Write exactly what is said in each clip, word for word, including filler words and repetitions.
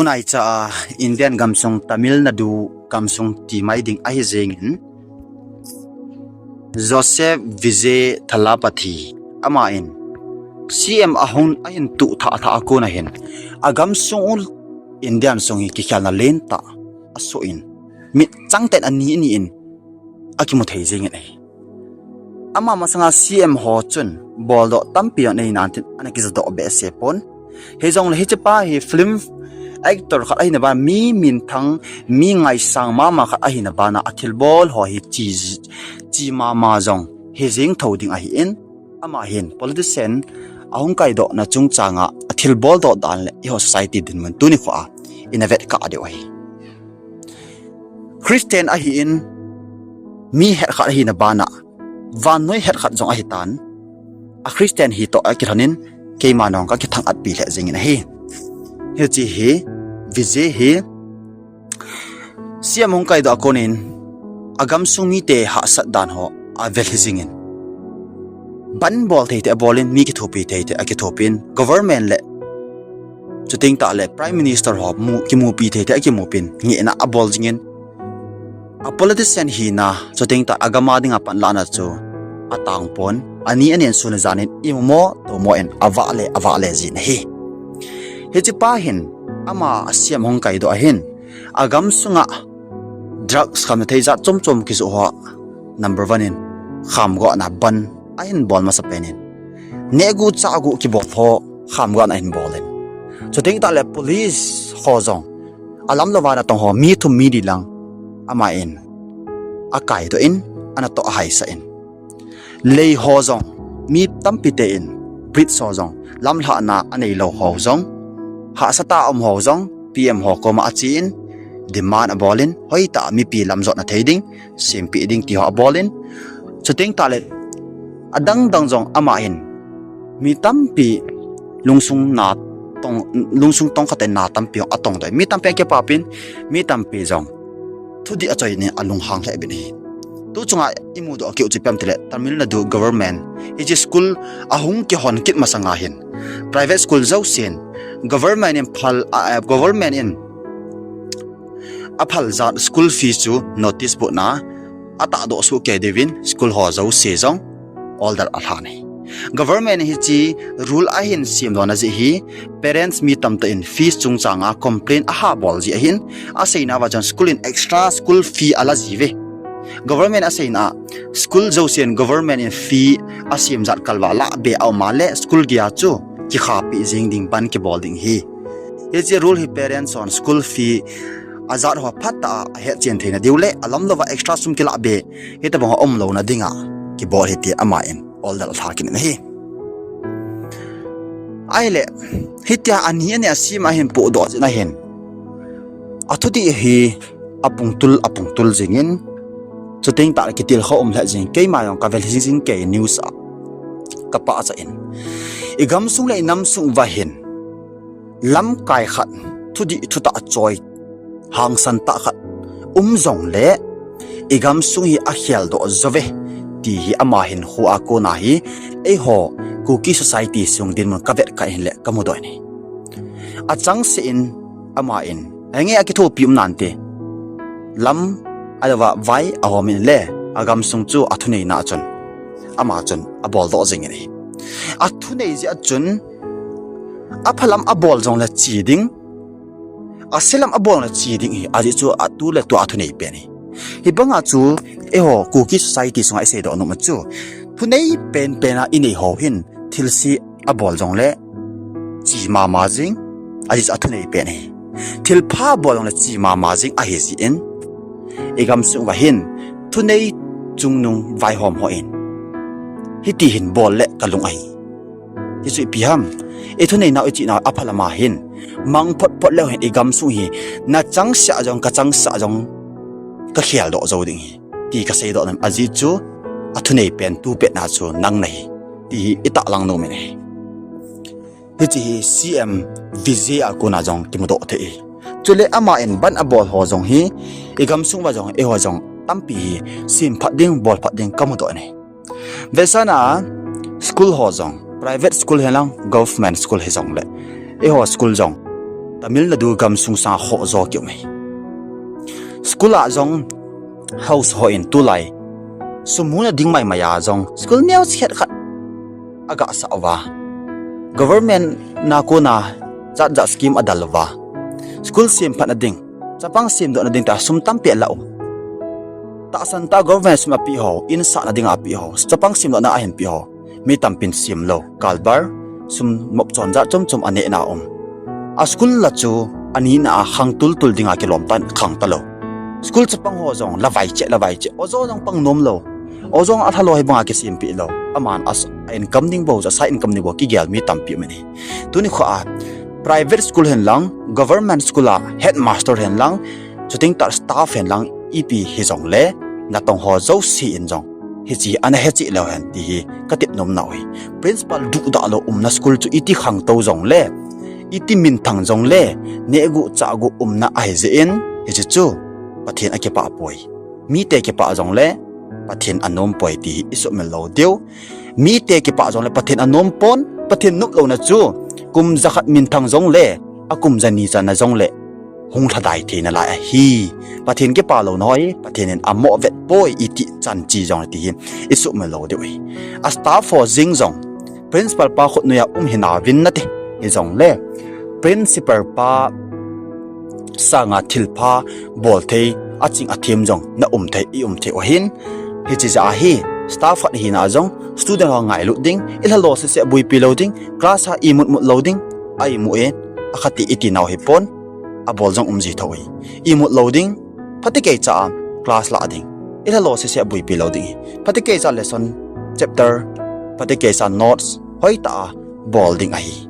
Tunaicha a Indian gamsung Tamil Nadu gamsung timai ding ahi jengin, Joseph Vijay Thalapathy ama in C M ahung ahin tuh thah thah a kon ahin, agamsung u Indian sung hi kikhelna lentah asoh in, mit changten ani ani in akimu thei jengin ahi. Ama masanga C M ho chun boldoh tampi anei nan tin ana kijadoh behseh pon. Hijongle hichepa hi film actor khat ahina bana, mi minthang, mi ngaisang mama khat ahina bana, athilbol ho hi chi, chi mama jong hi jeng tho ding ahin, ama hin politician ahung kaidohna chungchanga athilbol doh dan le eiho society dinmun tuni khoa ina vetkah diu ahi. Christian ahin, mi het khat ahina bana, vannoi het khat jong ahitan, a Christian hi toh akilhonin, keima nong kakithang atpi lheh jengin ahi. Hiche hi, Vijay hi, C M hung kaidoh a konin, agamsung mite hahsat dan ho avel hi jingin, ban bol thei thei abolin, mi kithopi thei thei akithopin, government le chuteng tahle Prime Minister ho mu, kimupi thei thei akimupin, ngehna abol jingin, a politician hina chuteng tah agama dinga panlahna chu atang pon, ani anen sun ajanin imumo tomo in avah le avah le jin ahi. Hichepa hin ama C M hung kaidoh ahin, agamsunga drugs khamna thei jat chom chom kijoh ho number one in khamgona ban ahin bol masa penin, nehgu chahgu kibol ho khamgona ahin bolin, chuteng tahle police ho jong alamlouva natong ho mi thum mi li lang ama in akaidoh in, anatoh ahaisah in, lei ho jong mi tampi te in, bridge ho jong, lamlhahna aneilou ho jong, hahsatah a um ho jong P M ho koma achen, demand abolin, hoitah a mipi lamjotna thei ding sempeh ding ti ho abolin, chuteng tahle adang dang jong ama hin mi tampi lungsung na tong, lungsung tongkhat in na tampi jong atongdoh in, mi tampi akipapin, mi tampi jong thudih achoiyin alunghang lheh uvin ahi. Tuchunga imudoh keu chu ipi ham itile, Tamil Nadu government hiche school ahung kihon kit masanga hin, private school jousen government in phal, a, a, government in aphal jat school fee chu notice board na atahdoh soh kei diuvin school ho jouse jong order alhan ahi. Government in hiche rule ahin semlona jeh hi, parents mi tamtah in fees chungchanga complain aha bol jeh ahin, aseinauva chun school in extra school fee ala jiuve. Government aseina a, school jousen government in fee asem jat kalva lah be a um a le school geia chu kikhahpeh jeng ding, ban kibol ding ahi. Hiche rule hi parents hon school fee ajat ho phatah a ahetchen theina diu le alamlouva extra sum kilah be hitobang ho umlouna dinga kibol ahi ti ama in order alha kit in ahi. Ahile, hitia ani ani a C M ahin pohdoh jeh in ahin, athudih hi apungtul apungtul jingin, chuteng tahle kitilkhou um lheh jing, keima jong kavel hi jing jing kei news a kapahcha in, igamsung le inamsung uva hin lamkai khat, thudih thutah choi, hangsan tah khat um jongle igamsung hi akheldoh jouve ti hi ama hinkhoa kona hi eiho Kuki society sung dinmun kavetkah in le kamudoh in ahi. Achangseh in ama in, henge, akithopi um nante, lam alouva vai ahom in le agamsung chu athuneina a chun ama chun aboldoh jengin ahi. Athunei jeh a chun aphalam abol jongle che ding, aselam abol jongle che ding ahi, ajeh chu atu le tua athunei pen ahi. Hibanga chu eiho Kuki society sunga iseidoh nom u chu, thunei penpen a inei ho hin thilse abol jongle che mama jing, ajeh chu athunei pen ahi. Thilpha abol jongle che mama jing ahi jeh in, igamsung uva hin thunei chungnung vaihom ho in hiti hin bol le kalung ahi. Hichu ipi ham, ithuneinau ichehnau aphalama hin mang phot phot leu hin igamsung hi nachangseh jong kachangseh jong kakheldoh jou ding ahi ti kaseidoh nom, ajeh chu athunei pen tupetna chu nang nahi ti hi itahlang nom in ahi. Hiche hi C M Vijay a kona jong kimudoh thei ahi. Chule ama in ban abol ho jong hi igamsung uva jong eiho jong tampi hi semphat ding, bolphat ding kamudoh in ahi. Vetsahna school ho jong, private school hilang government school hijongle, eiho school jong Tamil Nadu gamsung sanga khoh jo kium ahi. School a jong house ho in tulai sum muna ding maimai a jong school neocha khat khat aga sah uva, government na kona jat jat scheme adal uva, school semphatna ding, chapang semdohna ding ta sum tampi ala um. Tahsan ta government sum api ho, in sahna dinga api ho, chapang semdohna ahin pi ho, mi tampin sem lou, kalbar, sum mop chon jat chom chom anehna um. A school la chu anina a khang tul tul dinga kilom tan khang talou. School chapang ho jong la vai che, la vai che. Ojo jong pang nom lou. Ojo jong alhalo hi banga kisempeh lou. Aman a income ding bou, a side income ding bou kigel mi tampi um in ahi. Tuni khoa private school hen lang, government school a headmaster hen lang, chuting ta staff hen lang, ipi hijongle, natong ho jouse in jong hichi ana hechi leu hen ti hi katep nom nau hi. Principal duhdah lou umna school chu iti khangtou jongle, iti minthang jongle, nehguh chahguh umna ahi jeh in, hichi chu Pathen akipah poi. Mite kipah jongle Pathen anom poi ti hi isuhmil lou diu. Mite kipah jongle Pathen anom pon, Pathen nop louna chu kum jakhat minthang jongle, akum jani channa jongle hung lhadai theina lai ahi. Pathen kipah louna ho hi Pathen in amoh vet poi iti chan chi jongle ti hi isuhmil lou diu ahi. A staff ho jeng jong principal pa khut noiya um hinauvin nate, hijongle principal pa sanga thilpha bol thei, aching athem jong na um thei, i um thei u ahin. Hichi jeh a hi staff khat hina jong student ho ngailut ding, ilhalo sese buipi lou ding, class a imut mut lou ding, a imu e, akhati iti nau hi pon, abol jong um ji thou hi. Imut lou ding, phatecha a class la ding, ilhalo sese buipi lou ding hi. Phatecha lesson, chapter, phatecha notes hoitah a bol ding ahi.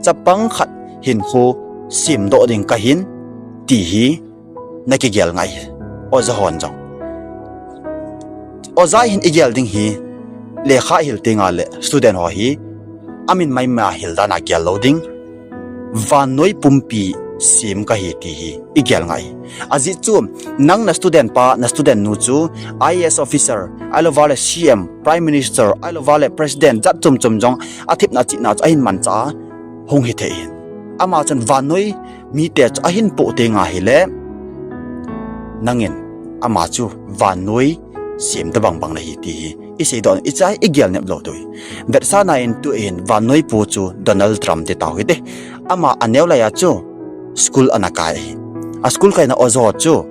Chapang khat hinkho semdoh ding kahin ti hi nakigel ngai hi. Oja hon jong, oja hin igel ding hi, lekha hil tenga le student ho hi amin maimai a hil dan a gel lou ding. Vannoi pumpi sem kahi ti hi igel ngai. Ajeh chu nang na student pa, na student nu chu I A S officer, ahilouva le C M, Prime Minister, ahilouva le President jat chom chom jong athepna chihna chu ahin manchah a hung hithei hin. Ama chun vannoi mite chu ahin poh tenga hile, nangin ama chu vannoi sem tobang bang nahi ti hi iseidoh, ichai igel nep lou diu hi. Vetsahna in tuhin vannoi pu chu Donald Trump ti tau hite. Ama aneo laiya chu school ana kai ahi. A school kaina oja chu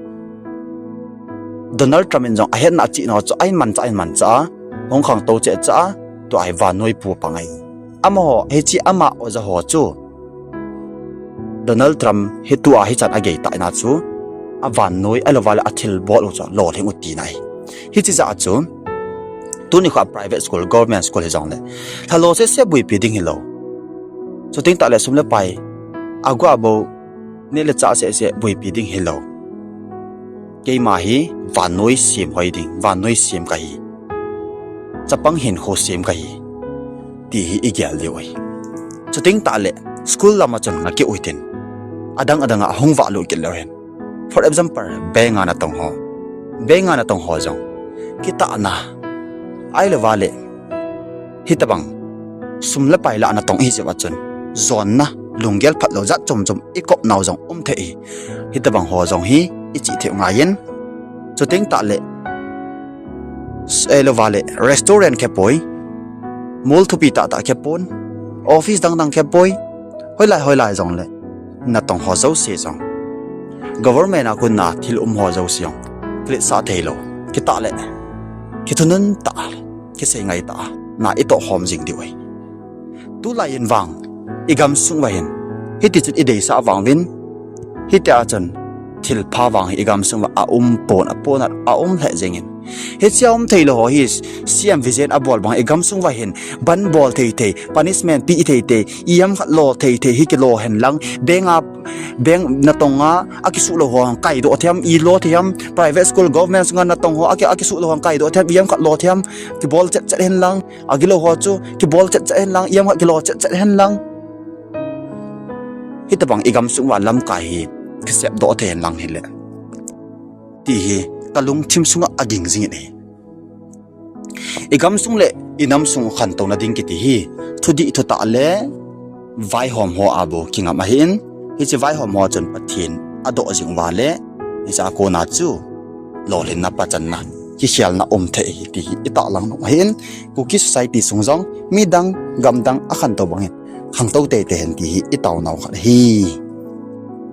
Donald Trump in jong ahetna achihna chu ahin manchah, ahin manchah a, hung khangtou cheh cheh a, tua hi vannoi pu pang ahi. Amaho, hichi ama oja ho chu Donald Trump hi tua hichan agei tah in a chu, avannoi ahilouva le athilbol u chu lolhing u tina ahi. Hichi jeh a chu tuni khoa private school, government school hijongle, lhalo sese buipi ding hilou, chuting tah le sum le pai, agu abou, neh le chah sese buipi ding hilou, keima hi vannoi sem hoi ding, vannoi sem kahi, chapang hinkho sem kahi ti hi igel diu ahi. Chuting tah le school lama chun nga kiu hitin, adang adang a hung vahlut kit leu hen. For example, bank a natong ho, bank a natong ho jong, kitahna ahilouva le hitobang sum le pai lah a natong ihi jeh uva chun, jonna, lunggel phatlou jat chom chom ikop nau jong um thei hi. Hitobang ho jong hi ichih thei u ngaiyin. Chuting tah le, ahilouva le restaurant khepoi, mall thupi tah tah khepon, office dang dang khepoi, hoilai hoilai jongle natong ho jouse jong, government a kona thil um ho jouse jong kiletsah theilou, kitah le kithunun tah, kisei ngai tah a na itohkhom jing diu ahi. Tulai in vang igamsung uva hin hitichun ideisah vang uvin, hitia chun thilpha vang hi igamsung uva aumpon, apon a aum lheh jengin. Hichea um theilou ho hi, C M Vijayan abol bang igamsung uva hin ban bol thei thei, punishment pe thei thei, iham khat lo thei thei hi kilo hen lang, bank a, bank natong a akisuh lou ho kaidoh thei ham, ilo thei ham, private school, government school natong ho aki, akisuh lou ho kaidoh thei ham, iham khat lo thei ham, kibol chet chet hen lang, agilou ho chu kibol chet chet hen lang, iham khat kilo chet chet hen lang. Hitobang igamsung uva lamkai hi kisepdoh thei hen lang hile, ti hi kalungthim sunga aging jingin ahi. Igamsung le inamsung khantouna ding kiti hi thudih thutah le vaihom ho a bou kingam ahin, hiche vaihom ho chun Pathen adoh jing uva le, hiche a kona chu lolhinna pachanna, kikhelna um thei ahi ti hi itahlang nom ahin, Kuki society sung jong midang gamdang akhantou bangin khangtou teitei hen ti hi itaonau khat ahi.